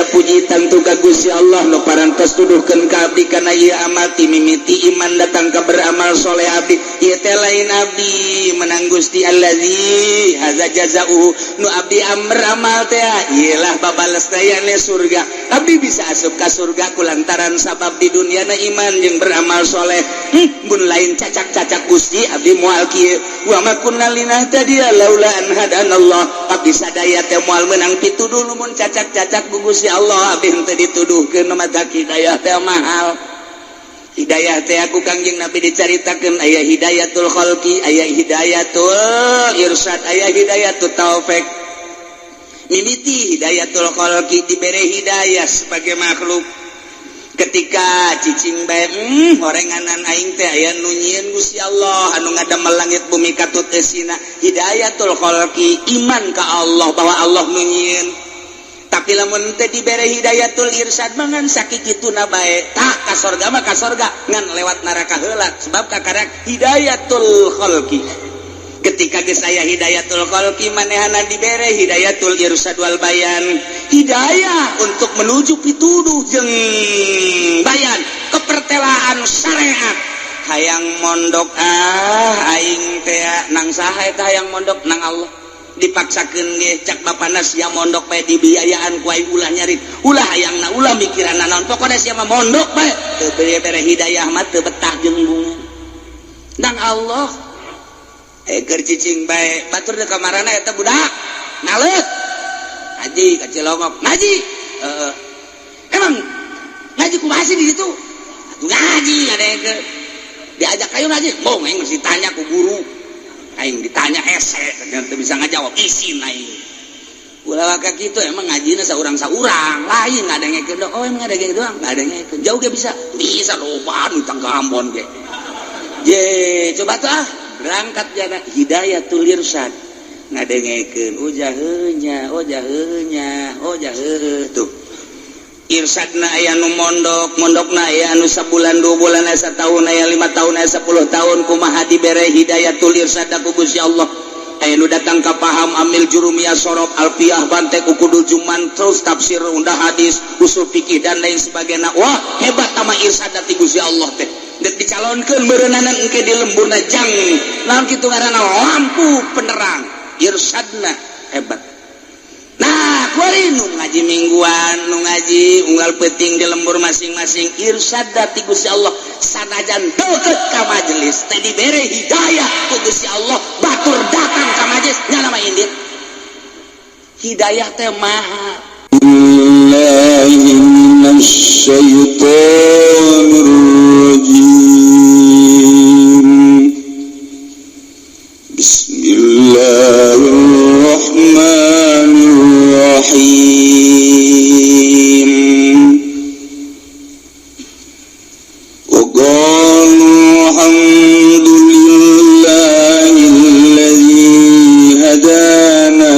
Sadaya puji tangtu ka Gusti Allah nu parantos tuduhkeun ka abdi kana ieu amal, ti mimiti iman datang ka beramal soleh. Abdi ieu teh lain abdi menang, Gusti. Allazi hadza jazaa'uhu, nu abdi beramal teh ieu lah babales dayane surga. Abdi bisa asup ka surga kulantaran sabab di dunia na iman jeung beramal soleh. Mun lain cacak-cacak Gusti, abdi moal kieu. Wa ma kunna linahtadiya laula an hadanallah. Abdi sadaya teh moal meunang pituduh mun cacak-cacak ku Gusti Allah abdi henteu dituduhkeun. Mata hidayah teh mahal. Hidayah teh aku Kangjeng Nabi dicaritakeun aya hidayatul khalqi, aya hidayatul irsyad, aya hidayatul taufik. Mimiti hidayatul khalqi, dibere hidayah sebagai makhluk. Ketika cicing bae, horenganan aing teh aya nu nyieun Gusti Allah anu ngadamel langit bumi katut eusina. Hidayatul khalqi, iman ka Allah bahwa Allah nu nyieun. Tapi lamun teh dibere hidayatul irsyad, mangan sakituna bae tak ka sorga mah ka sorga, ngan lewat neraka heula, sebab kakarak hidayatul khalqi. Ketika geus aya hidayatul khalqi, manehana dibere hidayatul irsyad wal bayan, hidayah untuk menuju pituduh jeung bayan kepertelaan syariat. Hayang mondok ah aing teh nang saha eta? Hayang mondok nang Allah. Dipaksakeun ge cak bapana, sia mondok bae, dibiayaan ku aing, ulah nyari, ulah hayangna, ulah mikiran naon, pokoknya sia mah mondok bae. Teu bere hidayah mah teu betah jeung bunga nang Allah. Eh, keur cicing bae, batur di kamarana eta budak naleut ngaji ka Cilongok ngaji. Heeh, emang ngaji kumaha sih di situ? Atuh ngaji ada yang ke diajak kayu ngaji. Mau aing mesti tanya ku guru. Aing ditanya hese teu bisa ngajawab, isin aing. Ulah waka kitu. Emang ngajina saurang-saurang lain ngadengekeun? Oh, emang ngadengekeun doang, ngadengekeun jauh ge bisa, bisa loba nu tangga Ambon ge. Je coba tuh ah berangkat jana hidayatul irsyad, ngadengekeun, oh jaheunya, oh jaheunya, oh jaheuh. Tuh irsadna aya nu mondok, mondokna aya anu sabulan, 2 bulan, aya satahun, aya 5 tahun, aya 10 tahun. Kumaha dibere hidayatul irsyad ku Gusti Allah? Aya nu datang ka paham amil jurumiyah, sorof, alfiah, bantek, ukudul juman, terus tafsir, undah hadis, usul fikih, dan lain sebagainya. Wah, hebat sama irsyad ti Gusti Allah teh. Dek dicalonkeun meureunana engke di lemburna jang naon kitu ngaranna, lampu penerang. Irsyadna hebat. Nah, kuari nu ngaji mingguan, nu ngaji unggal peting di lembur masing-masing, irsyad ti Gusti Allah. Sanajan deket ka majelis teh dibere hidayah ku Gusti Allah, batur datang ka majelis nya nama indit. Hidayah teh mahal. بالله من الشيطان الرجيم. بسم الله الرحمن الرحيم. وقالوا الحمد لله الذي هدانا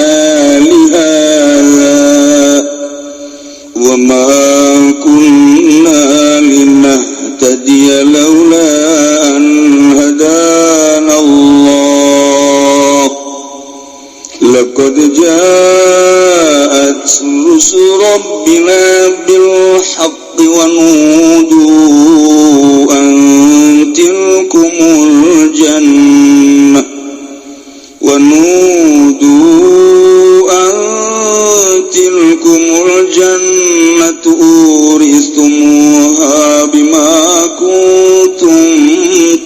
لهذا وما كنا لنهتدي لولا أن هدانا الله. لقد جاءت رسل ربنا بالحق ونودوا أن تلكم الجنة، ونودوا أن تلكم الجنة أورثتموها بما كنتم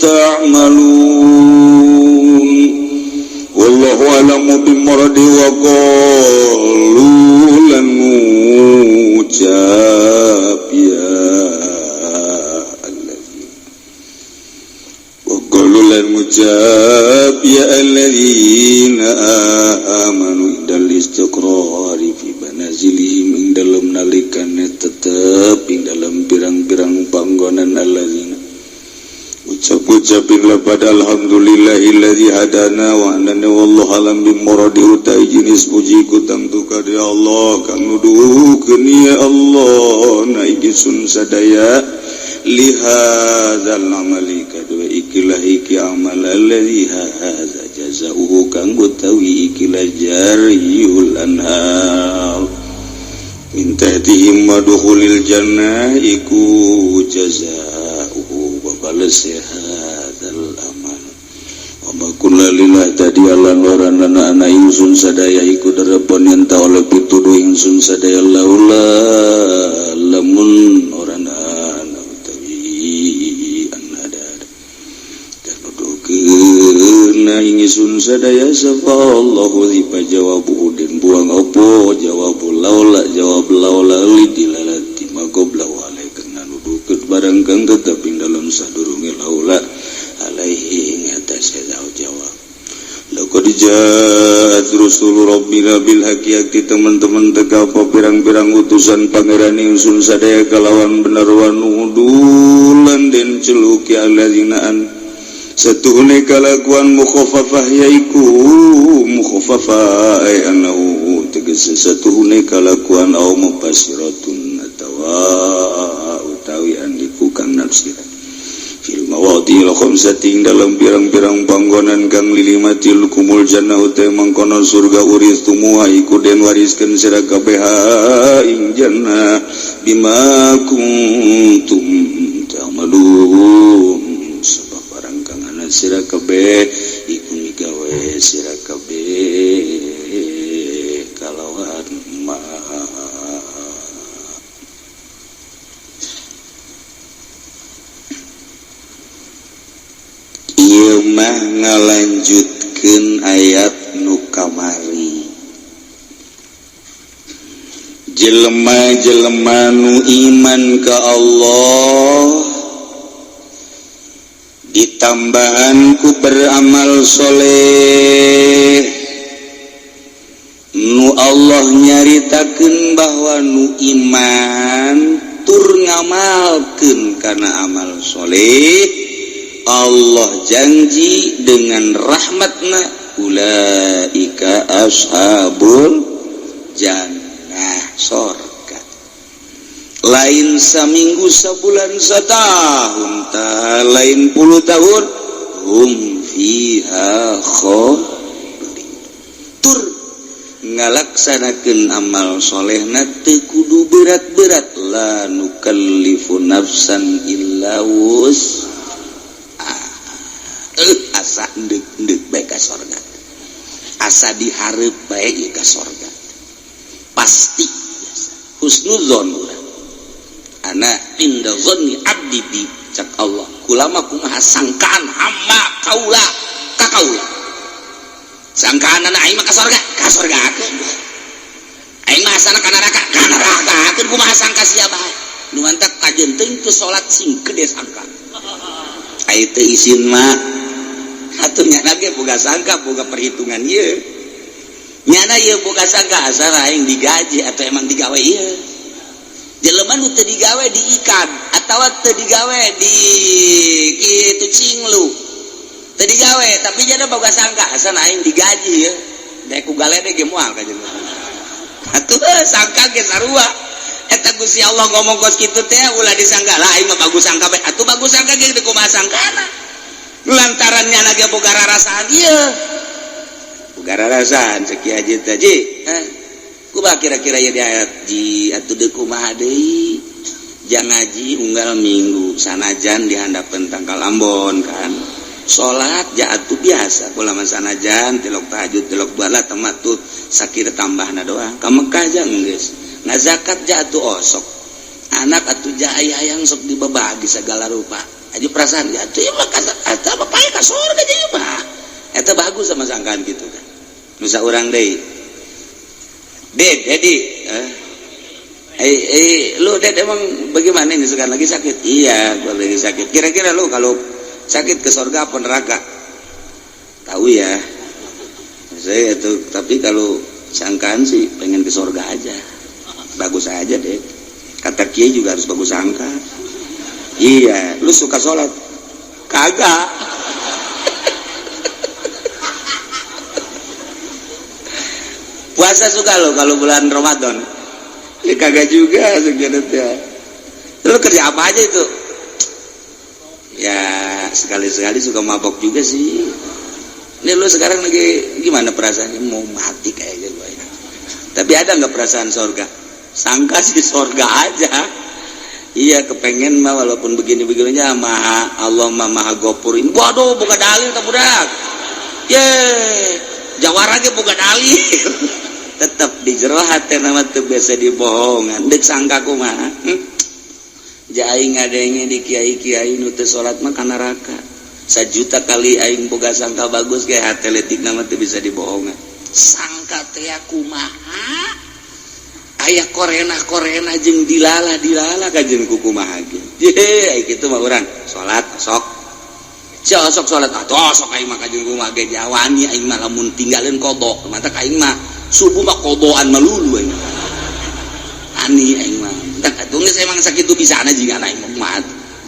تعملون. والله أعلم بمراده. وقالوا lan ngucap ya الذين، وقالوا lan ngucap ya الذين آمنوا عند الاستقرار في منازلهم, ing dalem nalikane tetep ing dalem pirang-pirang panggonan. الذين ucap-ucapin pada alhamdulillahilladzi hadana wa anana. Wallahu alam bimuradi, utai jenis puji ku tangtu ka Allah kang nuduhkeun ya Allah na sun sadaya lihadzal amali kadua ikilah iki amal, alladzi hadza jazaohu kang utawi ikilah jariyul anhar. Min tahtihim wa dukhulil jannah iku jazaa'uhu wa balas hadzal amal. Wa ma kunna linahtadiya lan ora ana ingsun sadaya iku derepon yen ta oleh pituduh ingsun sadaya laula lamun ora ana utawi an hadana dan ingsun sadaya sapa Allahu zipa jawabu den buang opo jawab laula jawab laula lidilalati maqobla wa kena nudukeun barang kang tetep ing dalem sadurunge laula alaihi ing atase jawab. Laqad ja'at rusulu rabbina bil haqqi, teman-teman teka apa pirang-pirang utusan pangeran ingsun sadaya kalawan bener wa nudulan den celuki alladzina an satuhune kalakuan mukhaffafah yaiku mukhaffafah ay annahu tegese satuhune kalakuan au mufassiratun atawa utawi andiku kang nafsiran fil mawadil khamsati dalam pirang-pirang panggonan kang lilimatil kumul jannah uta mangkono surga uris tumuha iku den wariskeun sira kabeh ing jannah bima kuntum ta'malun sebab barang kang ana sira kabeh iku migawe sira kabeh kalawan ma. Ieu mah ngalanjutkeun ayat nu kamari. Jelema-jelema nu iman ka Allah ditambahan ku beramal soleh, nu Allah nyaritakeun bahwa nu iman tur ngamalkeun kana amal soleh, Allah janji dengan rahmatna ulaika ashabul jannah, sorga. Lain saminggu sabulan satahun ta lain puluh tahun, hum fiha khalidun. Tur ngalaksanakeun amal solehna teu kudu berat-berat, la nukallifu nafsan illa wus. Asa ndek-ndek bae ka sorga, asa dihareup bae ieu ka sorga pasti biasa husnuzon urang. Ana inda zanni abdi bi, cak Allah kulama kumaha sangkaan hamba kaula ka kaula, sangkaan aing mah ka sorga, ka sorgakeun aing mah asana ka neraka, ka nerakakeun kumaha sangka sia bae nu mantak kajeun teuing teu salat sing gede sangka ai teu isin mah. Atuh nyana ge boga sangka boga perhitungan ieu, nyana ieu boga sangka asal aing digaji atau emang digawe ieu. Jelema nu teu digawe diikat atawa teu digawe di kitu cinglu teu digawe tapi nyana boga sangka asal aing digaji ieu daek ku galede ge moal ka jelema. Atuh sangka ge sarua eta Gusti Allah ngomong kos kitu teh ulah disangka lah aing mah bagus sangka bae. Atuh bagus sangka ge kumaha sangkana lantaran nyana ge boga rarasaan ieu, boga rarasaan cek Ki Haji teh ji kumaha kira-kira ieu di ayat ji atuh deuk kumaha deui jang ngaji unggal minggu sanajan di handapeun tangkal Ambon kan salat ja atuh biasa kula mah sanajan tilok tahajud tilok bala temat tuh sakira tambahna doang ka Mekah ja geus ngazakat ja atuh osok anak atuh ja hayang sok dibabagi segala rupa aja perasaan ya tuh mah eta bapaknya ka surga jadi mah eta bagus sama sangkaan gitu kan. Nusa urang deui Ded Dedi lu Ded emang bagaimana ini sekarang lagi sakit? Iya gua lagi sakit. Kira-kira lu kalau sakit ke surga apa neraka? Tahu ya saya itu, tapi kalau sangkaan sih pengen ke surga aja, bagus aja deh. Kata kiai juga harus bagus sangka. Iya, lu suka sholat? Kagak. Puasa suka lo kalau bulan Ramadan? Ya kagak juga sebenarnya. Lu kerja apa aja itu? Ya sekali-sekali suka mabok juga sih. Ini lu sekarang lagi gimana perasaannya? Mau mati kayaknya gua ini. Tapi ada nggak perasaan sorga? Sangka sih sorga aja. Iya kepengen mah walaupun begini-begininya maha Allah mah maha gopurin. Waduh boga dalil tah budak. Ye, jawara ge boga dalil. Tetep di jero hate mah teu biasa dibohongan. Deuk sangka kumaha? Ja aing ngadenge di kiai-kiai nu teu salat mah ka neraka. Sajuta kali aing boga sangka bagus ge hate leutikna mah teu bisa dibohongan. Sangka teh kumaha? Aya korena-korena jeung dilala-dilala kajeun ku kumaha ge. Ye, kitu mah urang salat sok. Sia sok salat atuh sok aing mah kajeun kumaha ge jawani aing mah lamun tinggalin qada. Mata aing mah subuh mah qadaan melulu aing. Ani aing mah. Tah atuh geus emang sakitu bisana jigana aing mah kumaha.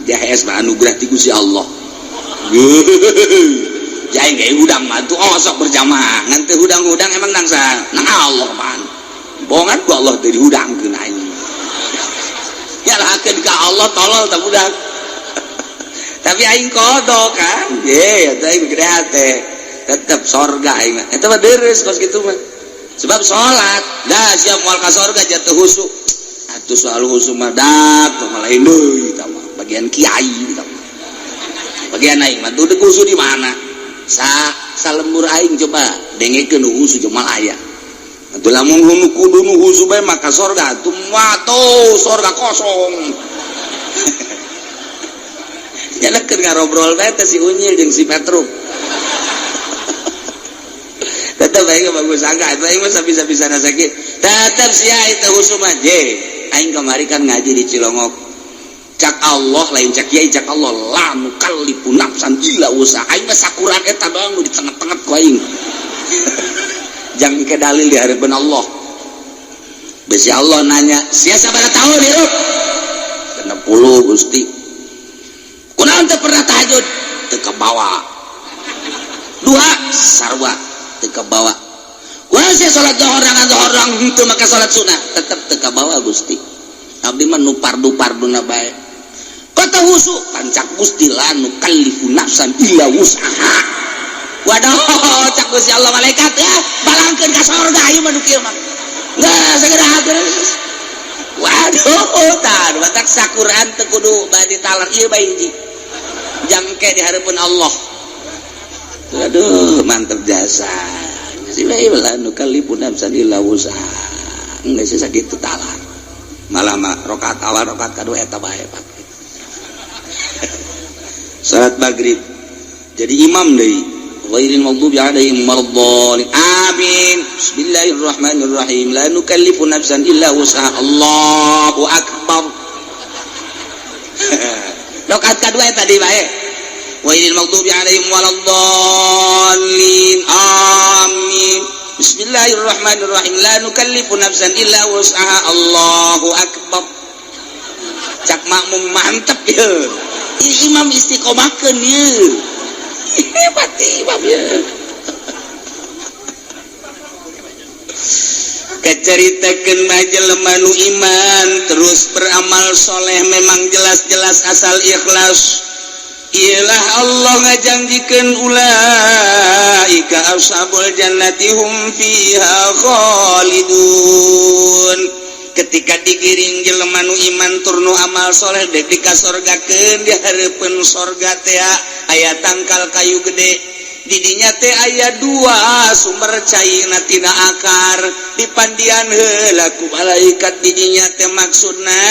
Jahes mah anugerah ti Gusti Allah. Jaing ge hudang mah tuh osok berjamaah. Ngan teu hudang-hudang emang nang sa nang Allah mah. Bohongan ku Allah teu dihudangkeun aing. Nyalahkeun ka Allah tolol tah budak. Tapi aing kodok kan. Ye, eta aing gede hate. Tetep sorga aing mah. Eta mah deres kos kitu mah. Sebab salat, dah siap moal ka sorga jatuh husu. Atuh soal husu mah dak mah lain deui eta mah. Bagian kiai eta mah. Bagian aing mah tuh husu di mana? Sa salembur aing coba dengekeun husu jeung aya. Atuh lamun nu kudu nu husu bae maka sorga atuh mah sorga kosong. Nyana keur ngarobrol bae teh si Unyil jeung si Petruk. Tetep aing bagus sangka atuh aing mah sabisa-bisana sakit. Tetep sia itu husu mah je. Aing kamari kan ngaji di Cilongok. Cak Allah lain cak kiai cak Allah la nukallifu nafsan illa wusaha. Aing mah sakuran eta doang nu ditenget-tenget ku aing. Jangan ke dalil di hadapan Allah. Besi Allah nanya, sia sabaraha tahun hirup? 60 Gusti. Kunaon teu pernah tahajud? Teu kabawa. Dua sarua teu kabawa. Kunaon sia salat zuhur rangan zuhur rang henteu make salat sunah? Tetep teu kabawa Gusti. Abdi mah nu pardu-parduna bae. Kota husu pancak Gusti la nukallifu nafsan illa wus'aha. Waduh, cak Gusti Allah malaikat ya, balangkeun ka sorga ieu mah nu kieu mah. Geus segera geus. Waduh, tah batak sakuran teu kudu bade talar ieu bae hiji. Jangke di hareupeun Allah. Aduh, mantep jasa. Si bae la nukallifu nafsan illa wus'aha. Geus sakitu talar. Malah mah rakaat awal rakaat kadua eta bae pak. Salat maghrib jadi imam deui. Ghairil maghdubi alaihim waladdallin. Amin. Bismillahirrahmanirrahim. La nukallifu nafsan illa wus'aha. Allahu akbar. Rakaat kadua eta deui bae. Ghairil maghdubi alaihim waladdallin. Amin. Bismillahirrahmanirrahim. La nukallifu nafsan illa wus'aha. Allahu akbar. Cak makmum mantep ye. Imam istiqomahkeun ye. Hebat imam ye. Keceritakeun mah jelema nu iman terus beramal soleh memang jelas-jelas asal ikhlas. Iyalah Allah ngajanjikeun ulaika ashabul jannati hum fiha khalidun. Ketika digiring jelema nu iman tur nu amal soleh dek dikasorgakeun di hareupeun sorga teh aya tangkal kayu gede. Didinya teh aya dua sumber cairna tina akar dipandian heula ku malaikat didinya teh maksudna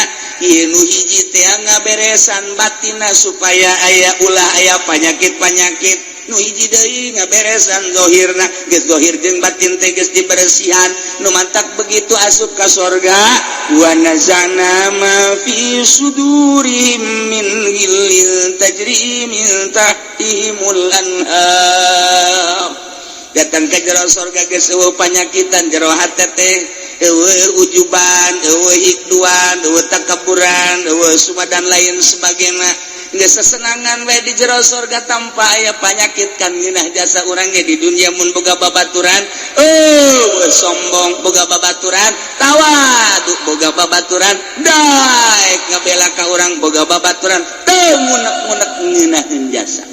ieu nu hiji teh ngaberesan batinna supaya aya ulah aya panyakit-panyakit. Nu hiji deui ngaberesan zahirna geus zahir jeung batin teh geus dibersihan. Nu mantak begitu asup ka sorga wa nazana ma fi sudurihim min ghillin tajri min tahtihimul anhar. Datang ke jero sorga geus eueuh panyakitan jero hate teh eueuh ujuban eueuh hikduan eueuh takaburan eueuh sumadan lain sebagainya. Geus sesenangan we di jero sorga tanpa aya panyakit kan ngeunah jasa urang ge di dunia mun boga babaturan sombong boga babaturan tawadu boga babaturan daek ngabela ka urang boga babaturan teu ngunek-ngunek ngeunaheun jasa.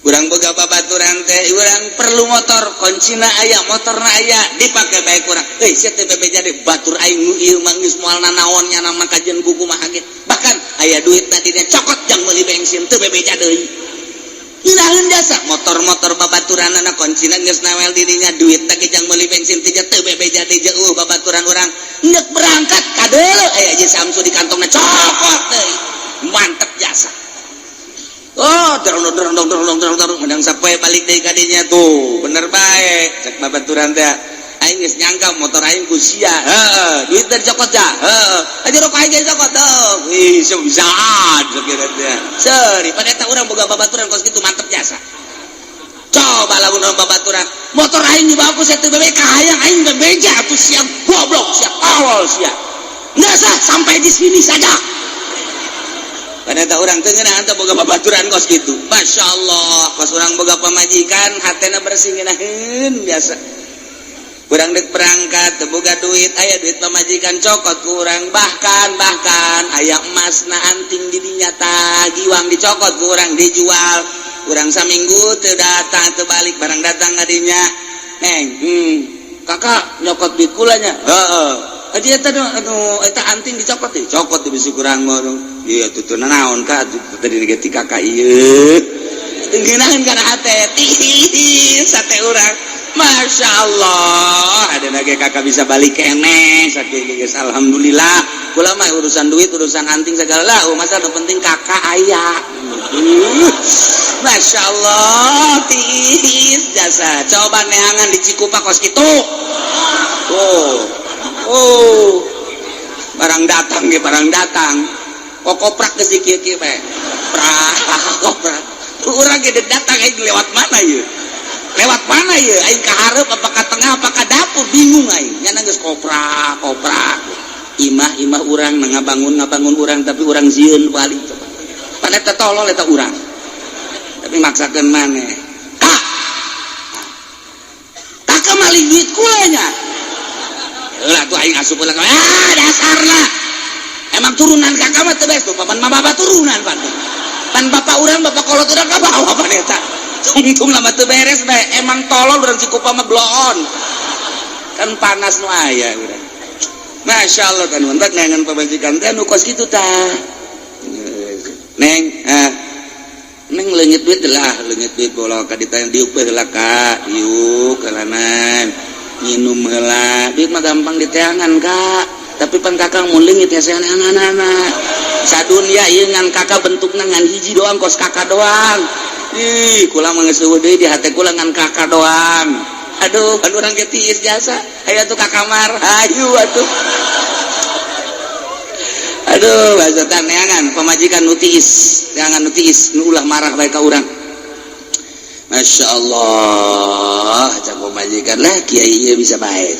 Urang boga babaturan teh, urang perlu motor, kuncina aya, motorna aya, dipake bae kurang. Euy, sia teh bebeja deui batur aing nu ieu mah geus moal nanaon nya nama kajian buku mah ge. Bahkan aya duit tadinya cokot jang meuli bensin teu bebeja deui. Ngeunaheun jasa motor-motor babaturanana kuncina geus nawel dirinya duit teh jang meuli bensin teh teu bebeja deui jeuh babaturan urang. Ngeuk berangkat kadeuleu aya Haji Samsu di kantongna cokot deui. Mantep jasa. Oh, dorong dorong dorong dorong dorong dorong menang sampai balik deui ka dinya tuh. Bener bae cek babaturan teh. Aing geus nyangka motor aing ku sia. Heeh, duit teh dicokot ja. Heeh. Aja rokok aing ge dicokot. Heuh, ih bisaan sakira teh. Seuri pada eta urang boga babaturan kos kitu mantep jasa. Coba lamun urang babaturan, motor aing dibawa ku sia teu bebe kahayang aing bebeja atuh sia goblok sia tolol sia. Nggak sah sampai di sini saja. Pada eta urang teu ngeunah teh boga babaturan kos kitu. Masya Allah, kos urang boga pamajikan hatena bersih ngeunaheun biasa. Urang dek berangkat teu boga duit, aya duit pamajikan cokot ku urang, bahkan aya emasna anting di dinya tah giwang dicokot ku urang dijual. Urang saminggu teu datang teu balik barang datang ka dinya. Neng, kakak nyokot duit kula nya. Heeh. Haji eta anu eta anting dicokot teh, cokot di bisi kurang mah. Ieu tuh naon ka tadi ge ti kakak ieu. Teu ngeunaheun kana hate, tiis sate urang. Masya Allah, ada lagi kakak bisa balik keneh, sakieu geus alhamdulillah. Kula mah urusan duit, urusan anting segala lah, oh, masa nu penting kakak aya. Masya Allah, tiis jasa. Coba neangan di Cikupa kos kitu. Oh. Oh, barang datang ge barang datang. Kokoprak geus kieu-kieu bae. Prak, koprak. Urang ge datang aing lewat mana ieu? Lewat mana ieu? Aing ka hareup apa ka tengah apa ka dapur bingung aing. Nya geus koprak, koprak. Imah-imah urang ngabangun urang tapi urang sieun balik coba. Pan eta tolol eta urang. Tapi maksakeun maneh. Kak. Kakak maling duit kula nya. Lah tuh aing asup ulah. Ah, dasarna. Emang turunan kakak mah teu beres tuh, papan mah bapak turunan pan. Pan bapak urang, bapak kolot urang ka bawa pan eta. Tungtung lama teu beres bae. Emang tolol urang Cikupa mah bloon. Kan panas nu aya urang. Masya Allah kan mentak neangan pamajikan teh nu kos kitu tah. Neng, ah. Neng leungit duit lah, leungit duit bola ka ditanya diuk bae heula ka, diuk heulanan. Nginum heula, duit mah gampang diteangan kak. Tapi pan kakak mun leungit ya saneanganana. Sadunya ieu ngan kakak bentukna ngan hiji doang kos kakak doang. Ih, kula mah geus eueuh deui di hate kula ngan kakak doang. Aduh, kan urang ge tiis jasa. Hayu atuh ka kamar. Hayu atuh. Aduh, bahasa neangan pamajikan nu tiis, neangan nu tiis, nu ulah marah bae ka urang. Masya Allah, cak pamajikan lah kiai ieu bisa bae.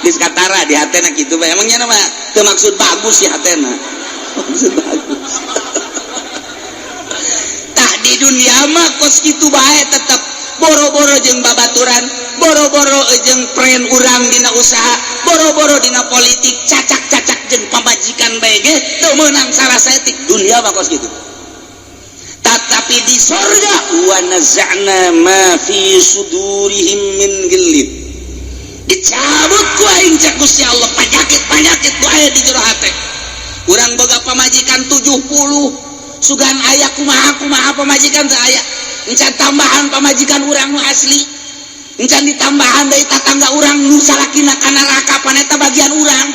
Geus katara di hatena kitu bae. Emang nya mah teu maksud bagus ya hatena. Maksud bagus. Tah di dunia mah kos kitu bae tetep boro-boro jeung babaturan, boro-boro jeung pren urang dina usaha, boro-boro dina politik, cacak-cacak jeung pamajikan bae ge teu meunang salah saeutik dunia mah kos kitu. Tetapi di sorga wa naza'na ma fi sudurihim min ghillin. Dicabut ku aing cek Gusti Allah penyakit-penyakit ku aya di jero hate. Urang boga pamajikan 70, sugan aya kumaha-kumaha pamajikan teu aya. Encan tambahan pamajikan urang nu asli. Encan ditambahan deui tatangga urang nu salakina ka neraka pan eta bagian urang.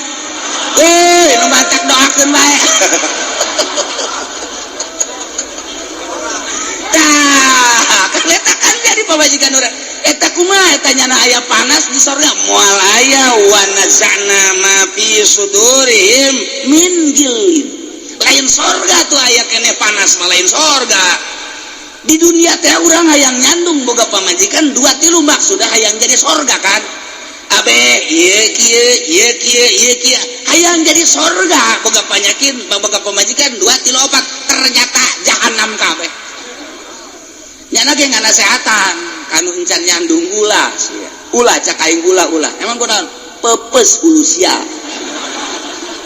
Euy, nu batak doakeun bae. Tah, kan eta kan jadi pamajikan urang. Eta kumaha eta nyana aya panas di sorga moal aya wa naza'na ma fi sudurihim min ghillin. Lain sorga tuh aya kene panas mah lain sorga. Di dunia teh urang hayang nyandung boga pamajikan 2 3 maksudna hayang jadi sorga kan. Abe ieu kieu ieu kieu ieu kieu hayang jadi sorga boga panyakin boga pamajikan 2 3 4 ternyata jahanam kabeh. Nyana ge nganasehatan kanu encan nyandung ulah sia. Ulah cak aing ulah ulah. Emang kunaon? Pepes ulu sia.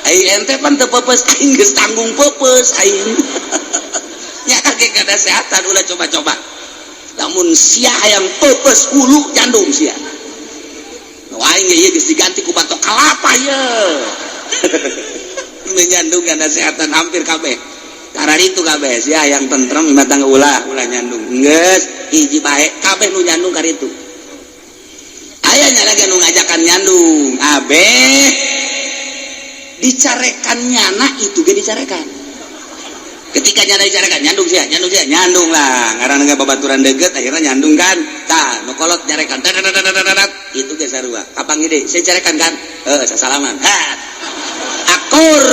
Ai ente pan teu pepes aing geus tanggung pepes aing. Nya ge kanasehatan, ulah coba-coba. Lamun sia hayang peupeus hulu, nyandung sia. Nu aing ge ieu geus diganti ku batok kalapa ye. Menyandung nasehatan hampir kabeh. Karena itu kabeh sia hayang tentrem imah tangga, ulah ulah nyandung. Geus hiji bae, kabeh nu nyandung karitu. Aya nya lagi nu ngajakan nyandung. Abeh dicarekan nyana itu ge dicarekan. Ketika nyana dicarekan, "Nyandung sia, nyandung sia," nyandung lah. Ngaranna ge babaturan deukeut, akhirnya nyandung kan. Tah, nu kolot nyarekan. Tat, itu ge sarua. Kapan gede, saya carekan kan? Heuh, sasalaman. Ha. Akur.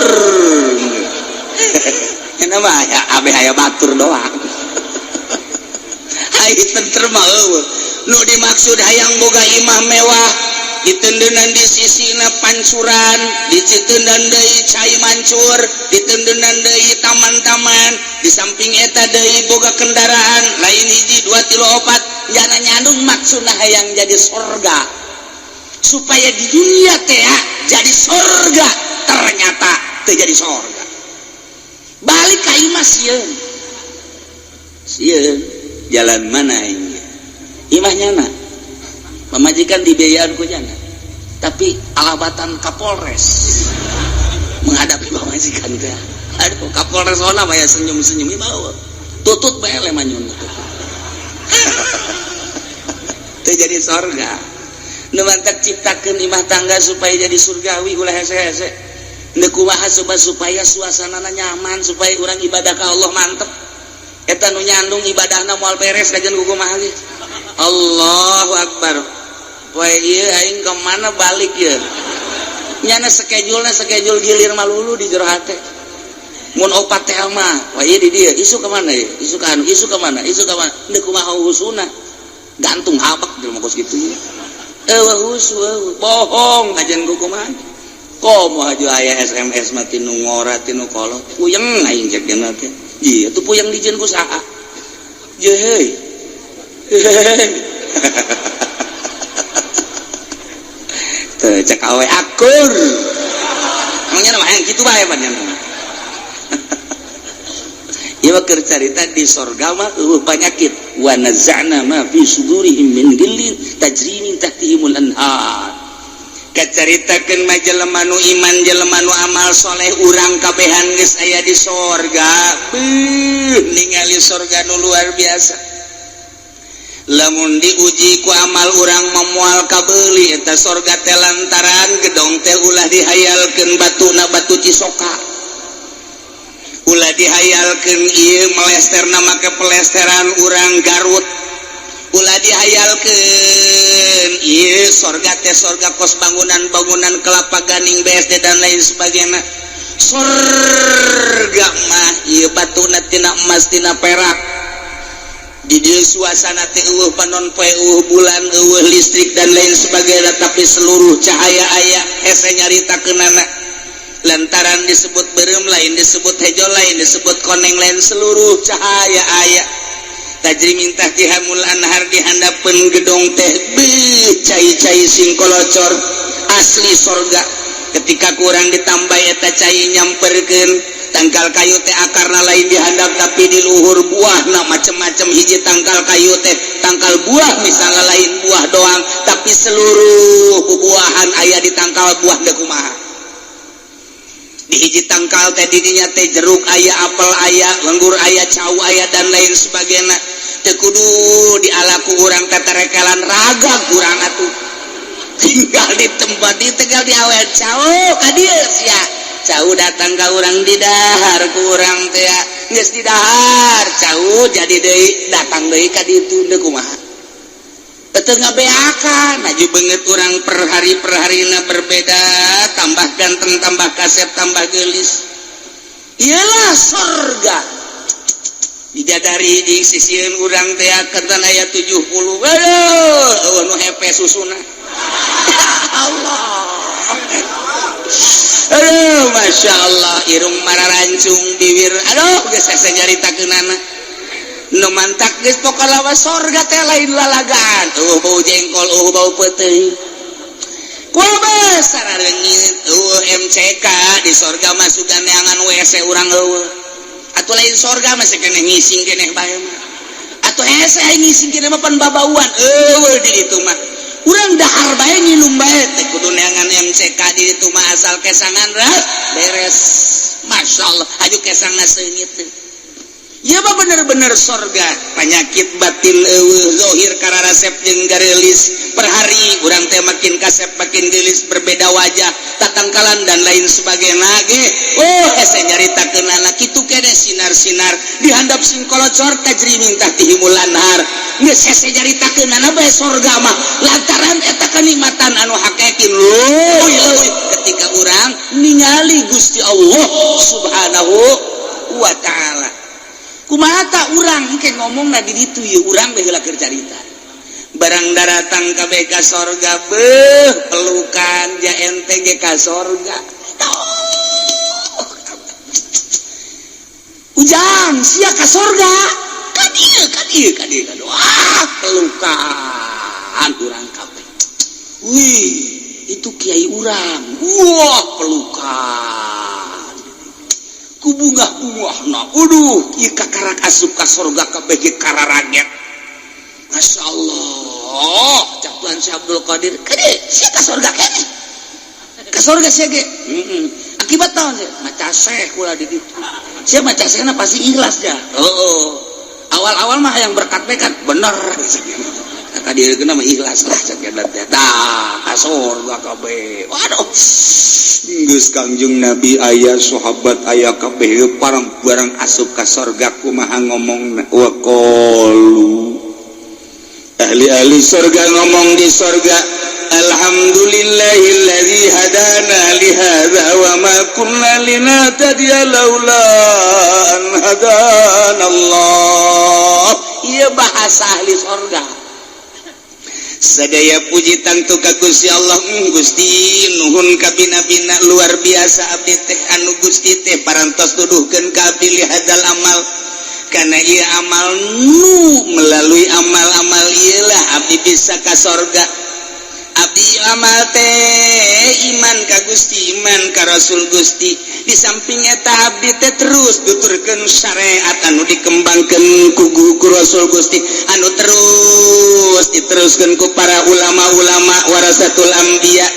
Ini mah ya abeh aya batur doang. Hai tentrem mah eueuh. Nu dimaksud hayang boga imah mewah, ditendenan di sisina pancuran, dicitendan deui cai mancur, ditendenan deui taman-taman, di samping eta deui boga kendaraan lain hiji, dua, tilu, opat. Jana nyandung maksudna hayang jadi sorga, supaya di dunia teh jadi sorga. Ternyata teu jadi sorga, balik ka imah sieun sieun. Jalan mana ini imah nyana, pamajikan dibiayaan ku nyana, tapi alabatan Kapolres menghadapi pamajikan teh. Aduh, Kapolres ona mah ya senyum-senyum, bawa tutut bae manyun teu jadi sorga. Nu mantak ciptakeun imah tangga supaya jadi surgawi, ulah hese-hese. Ndek kumaha coba supaya suasanana nyaman, supaya urang ibadah ka Allah mantep. Eta nu nyandung ibadahna moal beres kajian ku kumaha ge. Allahu akbar. Poe ieu aing ke mana balik ye? Nyana schedule-na schedule gilir malulu di jero hate. Mun opat teh mah, wah ieu di dieu, isu ke mana ya? Isu ka anu, isu ke mana? Isu ka mana? Ndek kumaha husuna? Gantung habak di rumah kos kitu. Eueuh husu, eueuh. Bohong kajian ku kumaha. Komo haju aya SMS mah tinu ngora, tinu kolot. Puyeng aing cek dina teh. Ieu tuh puyeng dijieun ku saha? Je heuy. Teu cek awe akur. Emangnya mah hayang kitu bae pan nya. Ieu mah keur carita di sorga mah eueuh panyakit. Wa naza'na ma fi sudurihim min ghillin tajri min tahtihimul anhar. Kacaritakeun mah jelema nu iman, jelema nu amal soleh, urang kabehan geus aya di sorga. Beuh, ningali sorga nu luar biasa. Lamun diuji ku amal urang memual kabeuli eta sorga teh, lantaran gedong teh ulah dihayalkeun batuna batu cisoka, ulah dihayalkeun ieu melesterna make pelesteran urang Garut, ulah dihayalkeun ieu sorga teh sorga kos bangunan-bangunan Kelapa Gading, BSD, dan lain sebagainya. Surga mah ieu batuna tina emas, tina perak. Di dieu suasana teh eueuh panon poe, eueuh bulan, eueuh listrik, dan lain sebagainya, tapi seluruh cahaya aya. Hese nyaritakeunana lantaran disebut beureum lain, disebut hejo lain, disebut koneng lain, seluruh cahaya aya. Tajri min tahtihamul anhar, di handapeun gedong teh beuh cai-cai singkolocor, asli sorga. Ketika kurang ditambah eta cai nyamperkeun tangkal kayu teh, akarna lain dihandap tapi di luhur, buahna macem-macem. Hiji tangkal kayu teh, tangkal buah misalnya, lain buah doang tapi seluruh buahan aya di tangkal buah. Deuk kumaha di hiji tangkal teh, didinya teh jeruk aya, apel aya, lenggur aya, cau aya, dan lain sebagainya. Teu kudu dialaku urang teterekelan raga kurang atuh, tinggal di tempat di tinggal diawet cau ka dieu sia. Cau datang ka urang, didahar ku urang teh. Geus didahar cau, jadi deui datang deui ka ditu. Deuk kumaha teu ngabeakan aju beungeut urang per hari per harina berbeda, tambah ganteng, tambah kasep, tambah geulis. Iyalah sorga. Bidadari di sisieun urang teh kentan aya 70. Aduh, eueuh nu hepe susuna. Allah. Aduh, Masya Allah, irung mararancung, bibir, aduh, geus hese nyaritakeunana. Nu mantak geus pokona lawa sorga teh lain lalagaan. Eueuh bau jengkol, eueuh bau peuteuy. Kumaha sarareungit, eueuh MCK di sorga mah, sugan neangan WC urang eueuh. Atuh lain sorga masih keneh ngising keneh bae mah. Atuh hese aing ngising keneh mah pan babauan. Eueuh di ditu mah. Urang dahar bae, nginum bae teh kudu neangan MCK di ditu mah, asal kesangan beres. Masya Allah, aju kesangna seungit teh. Ya mah bener-bener sorga, penyakit batin eueuh, zohir kararasep jeung gareulis. Per hari urang teh makin kasep, makin geulis, berbeda wajah, tatangkalan, dan lain sebagainya ge. Oh, hese nyaritakeunana kitu kene, sinar-sinar di handap singkolocor, tajri min tahtihimul anhar. Geus hese nyaritakeunana bae sorga mah, lantaran eta kenikmatan anu hakikin leuwih leuwih ketika urang ningali Gusti Allah Subhanahu wa Ta'ala. Kumaha ta urang engke ngomongna di ditu ieu? Urang bae heula keur carita. Barang daratang kabeh ka sorga, beuh, pelukan ja ente ge ka sorga. Tuh. Ujang sia ka sorga, ka dieu, ka dieu, ka dieu, ka dieu. Wah, pelukan urang kabeh. Wih, itu kiai urang. Wah, pelukan ku bungah-bungahna. Aduh, ieu kakarak asup ka sorga kabeh ge kararaget. Masya Allah, cak Tuhan Syekh Abdul Qadir, kade sia ka sorga kene, ka sorga sia ge. Akibat naon sia maca syekh kula di ditu? Sia maca syekhna pasti ikhlas ya. Oh, awal-awal mah yang berkat kan bener, kata dia kena mah ikhlas lah, cak teh. Tah, ka sorga kabeh. Waduh. Geus Kangjeng Nabi aya, sahabat aya kabeh, parang barang asup ka sorga kumaha ngomong? Wa qalu, ahli-ahli sorga ngomong di sorga, "Alhamdulillahilladzi hadana li hadza wa ma kunna linahtadiya laula an hadana Allah." Ieu bahasa ahli sorga. Sadaya puji tangtu ka Gusti Allah. Gusti, nuhun kabina-bina, luar biasa abdi teh anu Gusti teh parantos duduhkeun ka abdi li hadzal amal, karena ieu amal nu melalui amal-amal ieu lah abdi bisa ka sorga. Abdi amal teh iman ka Gusti, iman ka Rasul Gusti. Di samping eta abdi teh terus tuturkeun syariat anu dikembangkeun ku Rasul Gusti, anu terus diteruskeun ku para ulama-ulama warasatul anbiya.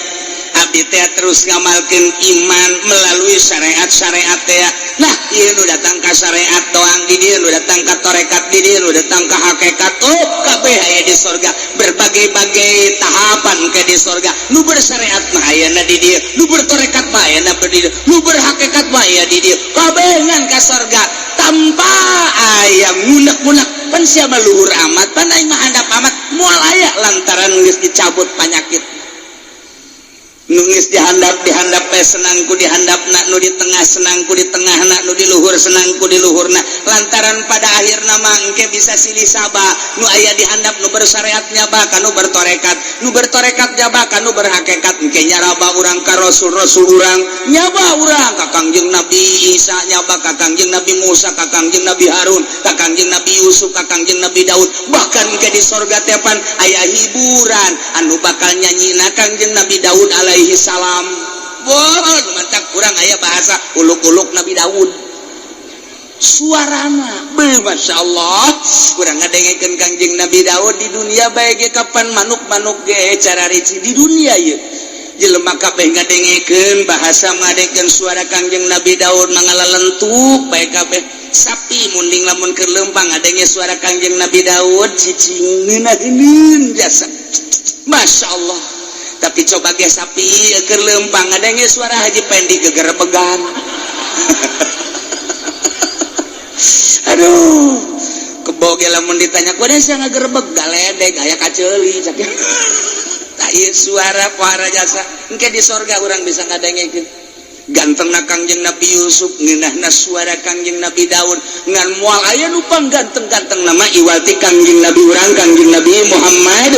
Abdi teh terus ngamalkeun iman melalui syariat-syariat teh. Nah, ieu nu datang ka syariat doang di dieu, nu datang ka tarekat di dieu, nu datang ka hakikat, oh, kabeh aya di sorga. Berbagai-bagai tahapan ke di sorga. Nu bersyariat mah ayana di dieu, nu bertarekat mah ayana di dieu, nu berhakikat mah aya di dieu. Kabeh ngan ka sorga tanpa aya ngunek-ngunek, pan siapa luhur amat, pan aing mah handap amat. Moal aya, lantaran geus dicabut penyakit. Nu geus dihandap, dihandap pe senangku dihandapna, nu di tengah senangku di tengahna, nu di luhur senangku di luhurna, lantaran pada akhirna mah engke bisa silih saba. Nu aya dihandap nu bersyariat nyaba ka nu bertorekat, nu bertorekat nyaba ka nu berhakikat. Engke nyaraba urang ka rasul rasul urang, nyaba urang ka Kangjeng Nabi Isa, nyaba ka Kangjeng Nabi Musa, ka Kangjeng Nabi Harun, ka Kangjeng Nabi Yusuf, ka Kangjeng Nabi Daud. Bahkan ke di sorga tepan aya hiburan anu bakal nyanyina Kangjeng Nabi Daud alaihi salam. Boh, mantap, kurang aya bahasa uluk-uluk Nabi Daud suarana. Beuh, Masya Allah, kurang ngadengekeun Kangjeng Nabi Daud di dunia bae ge kapan manuk-manuk ge cara rici di dunia ye jelema kabeh ngadengekeun bahasa, ngadengekeun suara Kangjeng Nabi Daud mangalalentuk bae kabeh. Sapi munding lamun keur leumpang ngadenge suara Kangjeng Nabi Daud cicing ngeunaheun jasa. Masya Allah. Tapi coba ge sapi keur leumpang ngadenge suara Haji Pendi, gegerebegan. Aduh, kebo ge lamun ditanya ku sia ngagerebeg, galedeg aya kaceuli cak. Tah, ieu suara para jasa. Engke di sorga urang bisa ngadengekeun gantengna Kangjeng Nabi Yusuf, ngeunahna suara Kangjeng Nabi Daud. Ngan moal aya nu ganteng-ganteng nama iwati Kangjeng Nabi urang, Kangjeng Nabi Muhammad.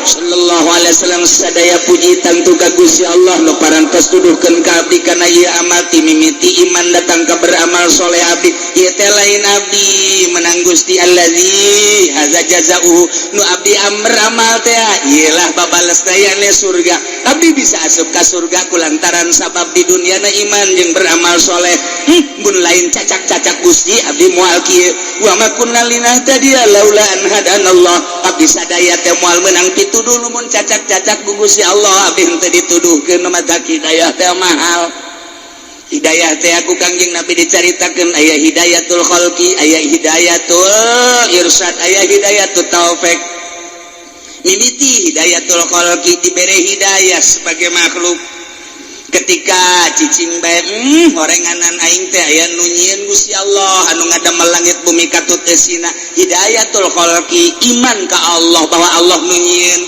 Sallallahu alaihi wasallam. Sadaya puji tangtu ka Gusti Allah nu parantos tuduhkeun ka abdi kana ieu amal ti mimiti iman datang ka beramal soleh abdi. Ieu teh lain abdi, menang Gusti allazi hadza jazaohu, nu abdi beramal teh ieu lah babales dayane surga. Abdi bisa asup ka surga kulantaran sabab di dunia na iman jeung beramal soleh. Mun lain cacak-cacak Gusti, abdi moal kieu. Wa ma kunna linahtadiya laula an hadanallah. Abdi sadaya teh moal meunang pituduh mun cacak-cacak ku Gusti Allah abdi henteu dituduhkeun. Mata hidayah teh mahal. Hidayah teh aku Kangjeng Nabi dicaritakeun aya hidayatul khalqi, aya hidayatul irsyad, aya hidayatul taufik. Mimiti hidayatul khalqi, dibere hidayah sebagai makhluk. Ketika cicing bae, horenganan aing teh aya nu nyieun Gusti Allah anu ngadamel langit bumi katut eusina. Hidayatul khalqi, iman ka Allah bahwa Allah nu nyieun.